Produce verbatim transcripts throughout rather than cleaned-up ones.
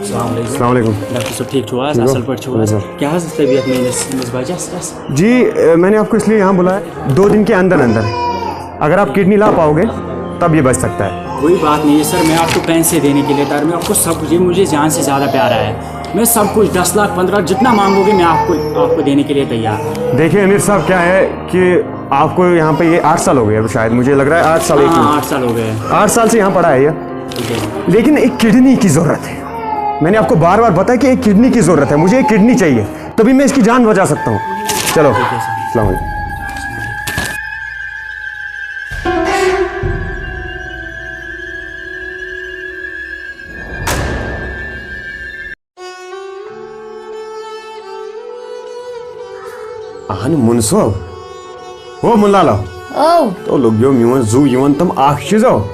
السلام علیکم۔ ڈاکٹر صٲب، ٹھیٖک چھِو حظ؟ ٹھیٖک چھِو؟ اَصٕل پٲٹھۍ چھِو حظ؟ اَصٕل۔ کیٛاہ حظ ٲس طبیعت میٛٲنِس، میٛٲنِس بَچَس؟ جی، اے، मैंने आपको इसलिए यहाँ बुलाया, दो दिन के अंदर अंदर अगर आप किडनी ला पाओगे, तब ये बच सकता है। कोई बात नहीं है सर, मैं आपको पैसे देने के लिए तैयार, मैं आपको सब कुछ, ये मुझे जान से ज़्यादा प्यारा है। मैं सब कुछ, दस लाख, पन्द्रह लाख, जितना मांगोगे, मैं आपको, आपको देने के लिए तैयार हूँ। देखिए अमीर साहब, क्या है कि आपको यहाँ पे ये आठ साल हो गए अब शायद, मुझे लग रहा है आठ साल, एक हाँ, मिनट। आठ साल हो गए। आठ साल से यहाँ पड़ा है ये। ठीक है। लेकिन एक किडनी की ज़रूरत है। मैंने आपको बार बार बताया कि एक किडनी की ज़रूरत है, मुझे एक किडनी चाहिए, तभी मैं इसकी जान बचा सकता हूँ। चलो, ठीक है सर। अस्सलाम वालेकुम। اہن مُن صٲب۔ او مُن لالا۔ او۔ تو لوٚگیو میون زُو یِوان تِم اکھ چیٖزو۔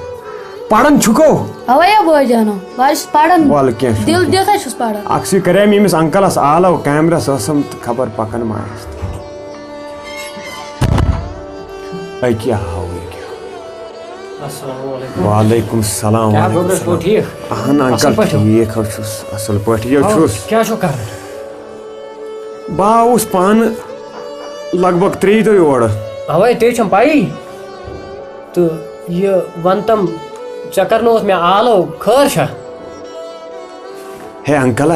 پران چھُکو؟ اوا یا بٲے جانو، بہٕ حظ چھُس پران۔ وَلہٕ کینٛہہ چھُنہٕ۔ دِل دِتھ حظ چھُس پران۔ اکھ چھِ کریو مےٚ أمِس انکلس آلو، کیمرس ٲسٕم تہٕ خبر پکان ما آسہِ۔ أکیٛاہ ہاو، أکیٛاہ۔ السلام علیکم۔ وعلیکم السلام، کیٛاہ وعلیکم گوٚبرا، چھُو السلام۔ ٹھیٖک؟ اہن اصٕل انکل، پٲٹھۍ چھِو؟ ٹھیٖک حظ چھُس، اصٕل پٲٹھۍ حظ آ، چھُس۔ کیٛاہ چھُو کران؟ بہٕ آوُس پانہٕ لگ بگ ترٛیٚیہِ دۄہہِ یورٕ۔ اوے، تے چھم پَیی۔ تہٕ یہِ وَن تم، ژےٚ کرنووُتھ مےٚ آلو، خٲر چھا؟ ہے انکل،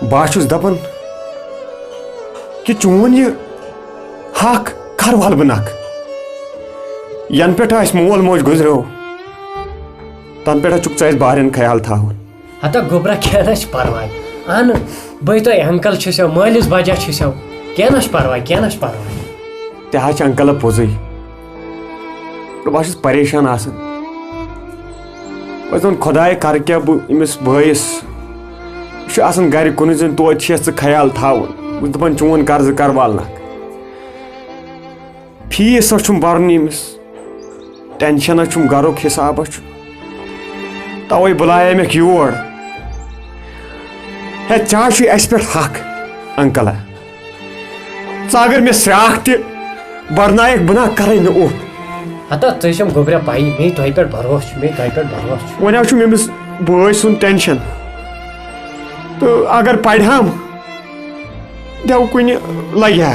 بہٕ ہا چھُس دَپان کہِ چون یہِ حق کر والہٕ بہٕ نکھٕ؟ ینہٕ پٮ۪ٹھ اَسہِ مول موج گُزریو، تنہٕ پٮ۪ٹھ چھُکھ ژٕ اَسہِ بارٮ۪ن خیال تھاوُن۔ ہتا گوٚبرا، کینٛہہ نہ چھُ پرواے۔ اہن، بٔے تۄہہِ انکل چھُسو، مٲلِس بجا چھُسو۔ کینٛہہ نہ چھُ پرواے، کینٛہہ نہ چھُ پرواے۔ تہِ حظ چھُ انکل پوٚزُے۔ بہٕ حظ چھُس پریشان آسان۔ بہٕ چھُس دَپان، خۄداے، کَرٕ کیٛاہ بہٕ أمِس بٲیِس؟ یہِ چھُ آسان گَرِ کُنُے زوٚن، توتہِ چھِ یَس ژٕ خیال تھاوُن۔ بہٕ چھُس دَپان، چون قرضہٕ کَر والنَکھ۔ فیٖس ہا چھُم بَرُن أمِس، ٹٮ۪نشَن ہا چھُم گَرُک، حِساب ہا چھُ۔ تَوَے بُلایے مےٚ یور۔ ہے، ژےٚ ہا چھُے اَسہِ پٮ۪ٹھ حق، انکل۔ ژٕ اگر مےٚ سرٛاکھ تہِ بَرنایَکھ، بہٕ نہ کَرَے نہٕ اوٚپ۔ ہتا، ژٕ چھَم گوٚبرا پَیی، مے تۄہہِ پٮ۪ٹھ بھروسہٕ چھُ، مے تۄہہِ پٮ۪ٹھ بھروسہٕ چھُ۔ وۄنۍ حظ چھُم أمِس بٲے سُنٛد ٹٮ۪نشَن۔ تہٕ اگر پَرِ ہَم، دٮ۪و کُنہِ لَگہِ ہا۔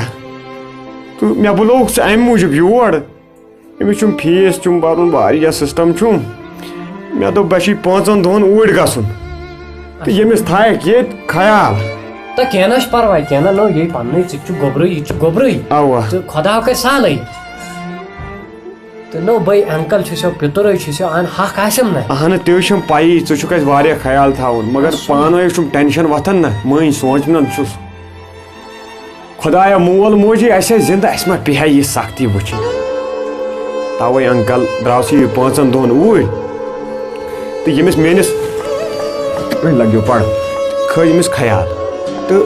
تہٕ مےٚ بُلووُکھ ژٕ اَمہِ موٗجوٗب یور۔ أمِس چھُم فیٖس چھُم بَرُن، واریاہ سِسٹَم چھُم۔ مےٚ دوٚپ، بہٕ چھُے پانٛژَن دۄہَن اوٗرۍ گژھُن۔ تہٕ ییٚمِس تھایَکھ ییٚتہِ خیال۔ تہٕ کینٛہہ نہ چھُ پَرواے، کینٛہہ نہ، نو، یہِ پَننُے، ژٕ تہِ چھُکھ گوٚبرٕے، یہِ تہِ چھُ گوٚبرٕے۔ اَوا۔ تہٕ خۄدا ہا کَرِ سہلٕے۔ تہٕ نو، بٔے انکل چھُسو، پِتُرے چھُسو، اَہَن حق آسٮ۪م نہ۔ اَہَن، تہِ چھُم پَیی، ژٕ چھُکھ اَسہِ واریاہ خیال تھاوُن، مگر اَسا۔ پانہٕ وَنے چھُم ٹٮ۪نشَن وۄتھان نہ، مٔنٛزۍ سونٛچمُت چھُس۔ خۄدایا، مول موجی آسہِ ہے زِندٕ، اَسہِ ما پیٚیہِ ہا یہِ سختی وٕچھِنۍ؟ تَوَے انکل درٛاو سُہ یہِ پانٛژَن دۄہَن اوٗرۍ۔ تہٕ ییٚمِس میٛٲنِس، أنۍ لَگیو پَرٕ، کھٲج أمِس خیال۔ تہٕ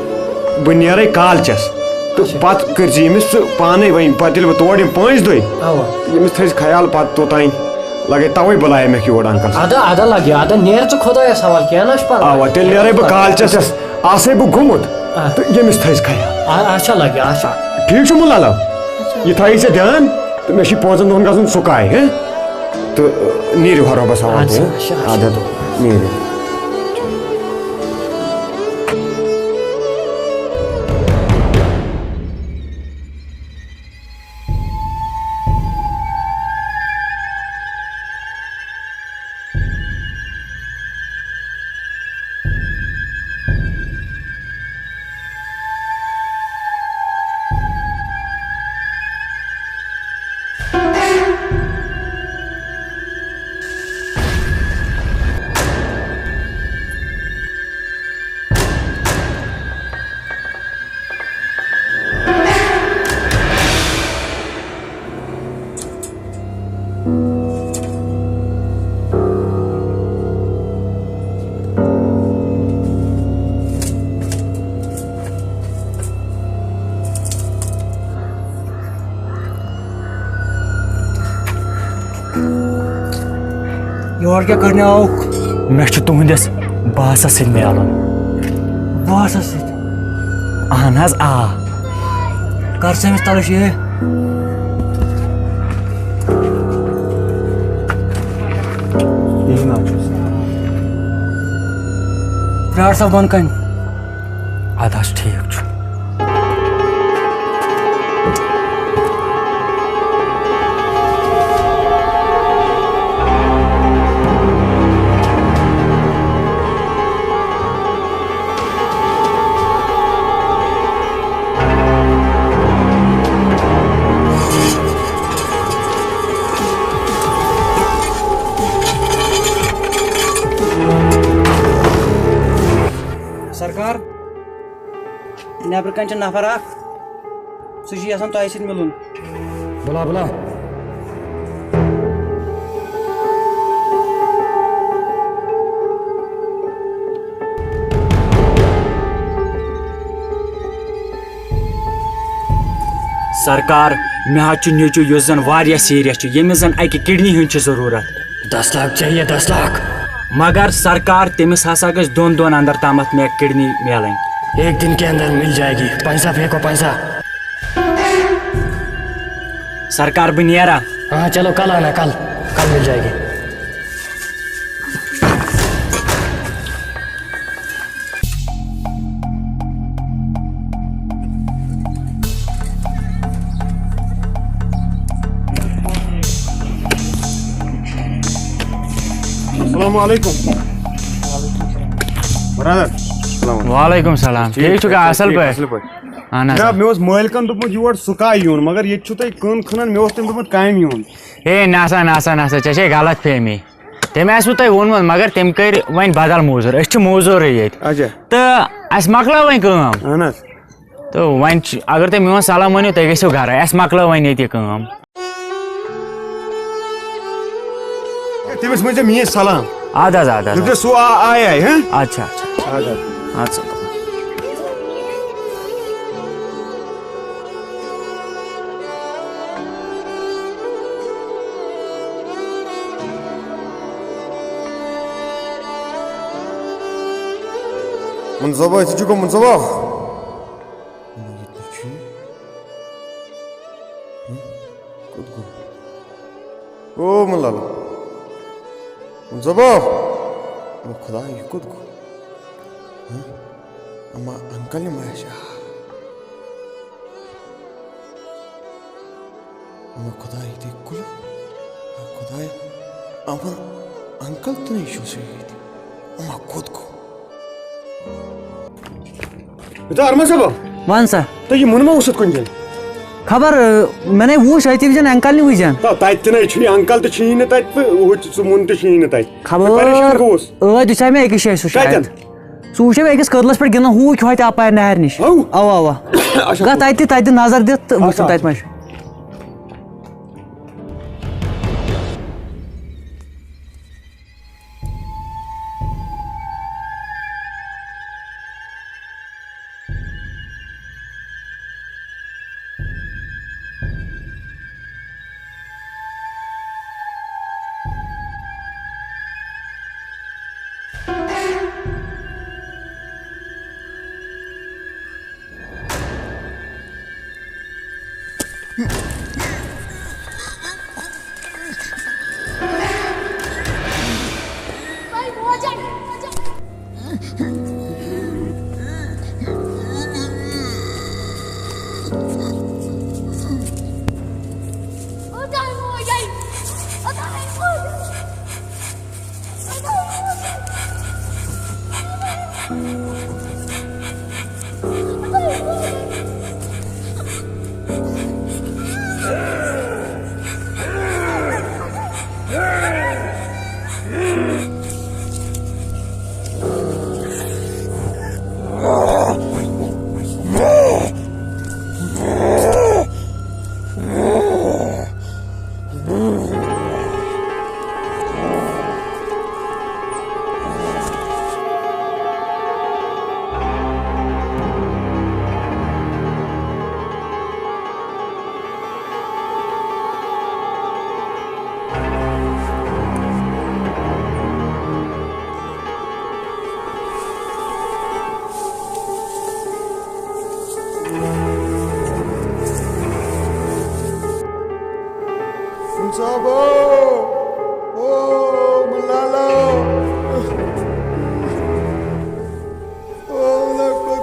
بہٕ نیرَے کالچَس۔ تہٕ اچھا۔ پَتہٕ کٔرۍ زِ ییٚمِس ژٕ پانَے وۄنۍ، پَتہٕ ییٚلہِ بہٕ تور یِمہٕ پانٛژھِ دۄہہِ، اَوا۔ ییٚمِس تھٲیزِ خیال پَتہٕ توٚتام۔ لَگے تَوَے بُلایے مےٚ یور انکل۔ اَدٕ، اَدٕ لَگہِ، اَدٕ نیر ژٕ خۄدایَس حوالہٕ، کینٛہہ نہ چھُ پَرواے۔ اَوا، تیٚلہِ نیرَے بہٕ کالچَس، آسَے بہٕ گوٚمُت۔ آ۔ تہٕ ییٚمِس تھٲیزِ خیال۔ آ، اچھا لَگہِ، اچھا۔ ٹھیٖک چھُ مُلا لال؟ اچھا۔ یہِ تھٲیِو ژےٚ دیان تہٕ مےٚ چھُ پانٛژَن دۄہَن گژھُن سُکاے، ہہ؟ تہٕ، نیٖرِو ہا رۄبَس حوالہٕ، اچھا، ہہ؟ اچھا، اچھا۔ اَدٕ، نیٖرِو۔ یور کیٛاہ کرنہِ آوُکھ؟ مےٚ چھُ تُہنٛدِس باسس سۭتۍ میلُن۔ باسس سۭتۍ؟ اہن حظ، آ۔ کر سا أمِس تلٲشی۔ یی نا چھُس۔ پرٛار سا بۄن کنہِ۔ اَدٕ حظ، ٹھیٖک چھُ۔ سرکار، نیبرٕ کنہِ چھُ نفر اکھ، سُہ چھُ یژھان تۄہہِ سۭتۍ مِلُن۔ بُلا، بُلا۔ سرکار، مےٚ حظ چھُ نیٚچوٗ، یُس زن واریاہ سیریس چھُ، ییٚمِس زن اکہِ کڈنی ہُنٛد چھُ ضروٗرت۔ دس لاکھ چاہیے، دس لاکھ۔ مگر سرکار، تٔمِس ہسا گژھِ دۄن دۄہن اندر تامتھ مےٚ کڈنی میلٕنۍ۔ ایک دن کے اندر مل جائے گی۔ پنسا پھینکو، پنسا۔ سرکار، بہٕ نیرا۔ ہاں، چلو، کل آنا، کل، کل مل جائے گی۔ السلام علیکم۔ برادر، السلام علیکم۔ وعلیکم السلام۔ ٹھیٖک چھُکھا؟ اَصٕل پٲٹھۍ؟ اَصٕل پٲٹھۍ۔ اَہَن حظ۔ جناب، مےٚ اوس مٲلکَن دوٚپمُت یور سُکا یُن، مگر ییٚتہِ چھُو تۄہہِ کٲم کھنان، مےٚ اوس تٔمۍ دوٚپمُت کامہِ یُن۔ ہے، نسا، نسا، نسا، ژےٚ چھے غلط فہمی۔ تٔمۍ آسِوٕ تۄہہِ ووٚنمُت، مگر تٔمۍ کٔرۍ وۄنۍ بدل موٚزوٗر۔ أسۍ چھِ موٚزوٗرٕے ییٚتہِ۔ اچھا۔ تہٕ اَسہِ مۄکلٲو وۄنۍ کٲم۔ اَہَن حظ۔ تہٕ وۄنۍ چھِ، اگر تُہۍ میون سلام مٲنِو، تُہۍ گٔژھِو گرٕ۔ اَسہِ مۄکلٲو وۄنۍ ییٚتہِ یہِ کٲم۔ تٔمِس ؤنۍ زِ میٲنۍ سلام۔ اَدٕ حظ، اَدٕ حظ، دوٚپزِ سُہ آ-، آیہِ، آیہِ، ہہ؟ اچھا، اچھا۔ اَدٕ حظ۔ اَدٕ سا۔ منصوبہ، ژٕ چھُکھ منصوبہ؟ ییٚتہِ نہٕ چھُ یہِ۔ ہہ؟ کوٚت گوٚو؟ او مُلل۔ زبو۔ او خدا، یہِ کوٚت گوٚو؟ ہہ؟ اما انکل یِم آسہِ۔ اما خدا، یہِ تہِ کُلہٕ۔ آ خدایا۔ اما انکل تہِ نَے چھُ سُہ ییٚتہِ۔ اما کوٚت گوٚو؟ ہے، ارمان صٲب۔ وَن سا۔ تۄہہِ یہِ مُنہٕ ما اوسُتھ کُنہِ جایہِ؟ خبر، ٲ، مےٚ نے وُچھ، أتی وٕچھن انکل نہِ وٕچھن۔ تہ، تَتہِ تہِ نَے چھُنہٕ، انکل تہِ چھُیی نہٕ تَتہِ، تہٕ ہُہ تہِ، سُہ مُن تہِ چھُیی نہٕ تَتہِ۔ خبر، بہٕ پریشان گوٚوُس۔ ٲدۍ وٕچھے مےٚ أکِس جایہِ سُہ شاید۔ کَتٮ۪ن؟ سُہ وٕچھے مےٚ أکِس کٔدلَس پٮ۪ٹھ گِنٛدان، ہُہ کیٛاہ ہوتہِ اَپارِ نہرِ نِش۔ ہَو؟ اَوا، اَوا۔ اچھا۔ گژھ تَتہِ تہِ، تَتہِ دِ نظر دِتھ تہٕ وٕچھ اچھا، تَتہِ ما چھُ۔ صاحبو، او ملالا، او لکھدو۔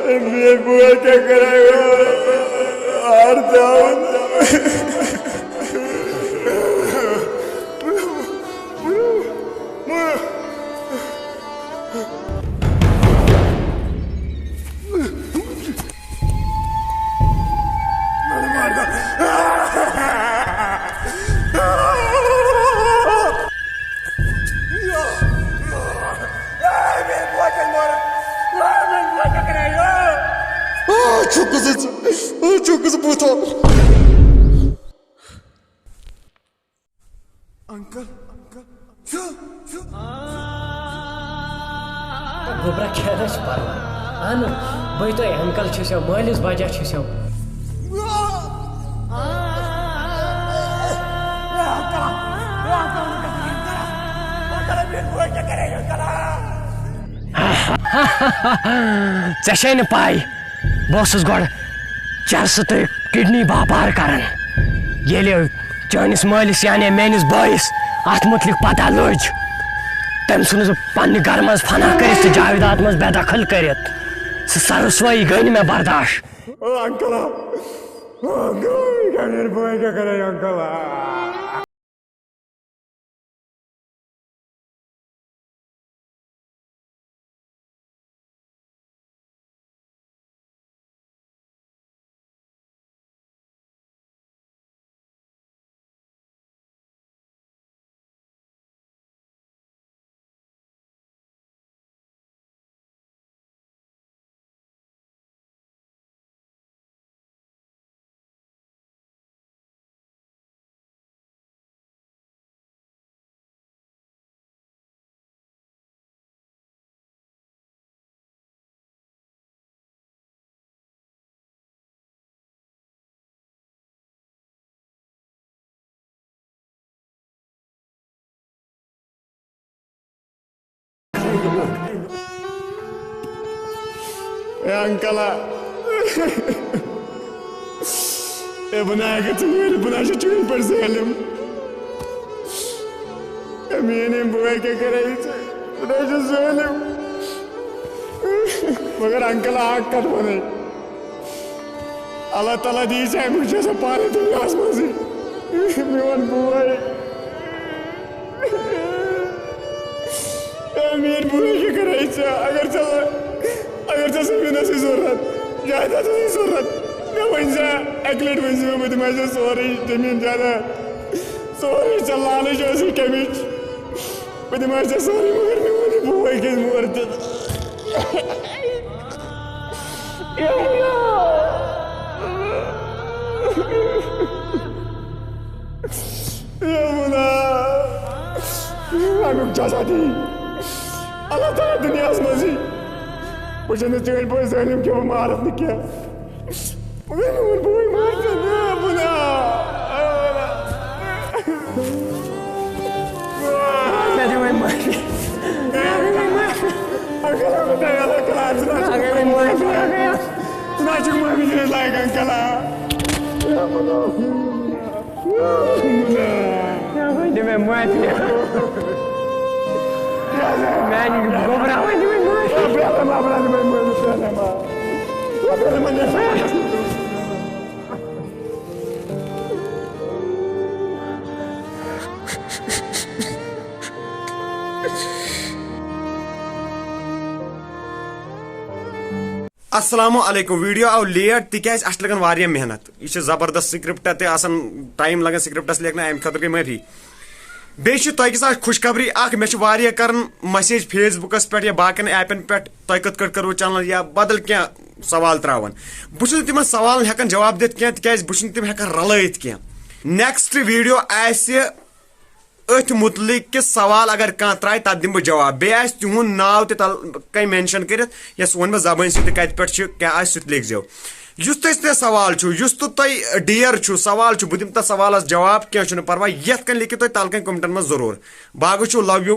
میرے بوا کیا کرے گا؟ ہار جاؤں۔ آ، چھُکھ ژٕ، آ، چھُکھ ژٕ بوٗتھا۔ انکل، انکل، چھُ، چھُ۔ تہٕ گوٚبرا کیٛاہ نہ چھُ پرواے۔ اہن، بٔے تۄہہِ انکل چھِسو، مٲلِس بجا چھِسو۔ ژےٚ چھے نہٕ پَے، بہٕ اوسُس گۄڈٕ چرسہٕ تہٕ کڈنی باپار کران۔ ییٚلہِ چٲنِس مٲلِس یعنی میٲنِس بٲیِس اتھ مُتعلِق پتہ لٔج، تٔمۍ ژھُنُس بہٕ پننہِ گرٕ منٛز فنا کٔرِتھ تہٕ جاویداد منٛز بے دخل کٔرِتھ۔ سُہ سۄ رسوٲیی گٔے نہٕ مےٚ برداش۔ او انکل، او انکل، کیا میرے بھائی کیا کرے انکل؟ اے انکلا، اے بہٕ نہ ہٮ۪کہٕ ژٕ مٲرِتھ، بہٕ نہ چھُس چٲنۍ پٲٹھۍ ظٲلِم۔ اے میٛٲنۍ یِم بٲے کیٛاہ کَرے ژٕ؟ بہٕ نہ چھُس ظٲلِم۔ مگر انکلا، اکھ کَتھ وَنَے۔ اللہ تعالیٰ دی ژےٚ اَمہِ وِزِ چھِ آسان پانَے دُنیاہَس منٛزٕے۔ میون بوے۔ اے میٲنۍ بوے، یہِ کَرے ژےٚ؟ اگر ژےٚ، اگر ژےٚ زٔمیٖنَسٕے ضوٚرَتھ، جایدادَسٕے ضوٚرَتھ، مےٚ ؤنۍ زِ، اَکہِ لَٹہِ ؤنۍ زِ مےٚ، بہٕ دِمہٕ ہا ژےٚ سورُے زٔمیٖن جایداد، سورُے ژےٚ لالٕچ ٲسٕے کَمِچ، بہٕ دِمہٕ ہا ژےٚ سورُے، مگر میون یہِ بوے گژھِ مُعتد۔ اے مولا، امیُک جزا دی اللہ تعالیٰ دُنیاہَس منٛزٕے۔ بہٕ چھُس نہٕ چٲنۍ پٲٹھۍ ظٲلِم کینٛہہ، بہٕ مارَتھ نہٕ کینٛہہ۔ مگر میون بوے مار ژٕ، اے مولا۔ مےٚ دِ وۄنۍ معٲفی۔ مےٚ دِ وۄنۍ معٲفی۔ اگر بہٕ تۄہہِ اللہ تعالیٰ ژٕ نہ چھُکھ اگر وۄنۍ معٲفی، اگر ژٕ نہ چھُکھ معٲفی دِنَس لایق، انکلا۔ یا وۄنۍ دِ مےٚ معٲفی۔ میٛانہِ گوٚبرا، وۄنۍ دِ مےٚ معٲفی۔ السلام علیکم۔ ویڈیو آو لیٹ تِکیازِ اَسہِ چھِ لگان واریاہ محنت۔ یہِ چھِ زبردست سکرپٹ تہِ آسان، ٹائم لگان سکرپٹس لیکھنس، اَمہِ خٲطرٕ گٔے معٲفی۔ بیٚیہِ چھِ تۄہہِ سۭتۍ اکھ خوشخبری اکھ، مےٚ چھِ واریاہ کران میسیج فیس بُکس پٮ۪ٹھ یا باقین ایپن پٮ۪ٹھ، تۄہہِ کِتھ کٲٹھۍ کٔروٕ چینل یا بدل کینٛہہ سوال تراوان۔ بہٕ چھُس نہٕ تِمن سوالن ہٮ۪کان جواب دِتھ کینٛہہ، تِکیازِ بہٕ چھُس نہٕ تِم ہٮ۪کان رلٲیِتھ کینٛہہ۔ نیکسٹ ویڈیو آسہِ أتھۍ مُتعلِق کہِ سوال اگر کانٛہہ ترٛایہِ، تَتھ دِمہٕ بہٕ جواب۔ بیٚیہِ آسہِ تِہُنٛد ناو تہِ تَل-، کَنہِ مینشن کٔرِتھ، یۄس وۄنۍ مےٚ زبٲنۍ سۭتۍ تہِ کَتہِ پٮ۪ٹھ چھِ، کیٛاہ آسہِ، سُہ تہِ لیکھزیو۔ یُس تہِ تۄہہِ سوال چھُ، یُس تہِ تۄہہِ ڈیر چھُ، سوال چھُ، بہٕ دِمہٕ تَتھ سوالَس جواب، کینٛہہ چھُنہٕ پَرواے۔ یَتھ کَنہِ لیکھِو تُہۍ تَلہٕ کَنہِ کومنٹَن منٛز ضروٗر۔ باقٕے چھُو، love you۔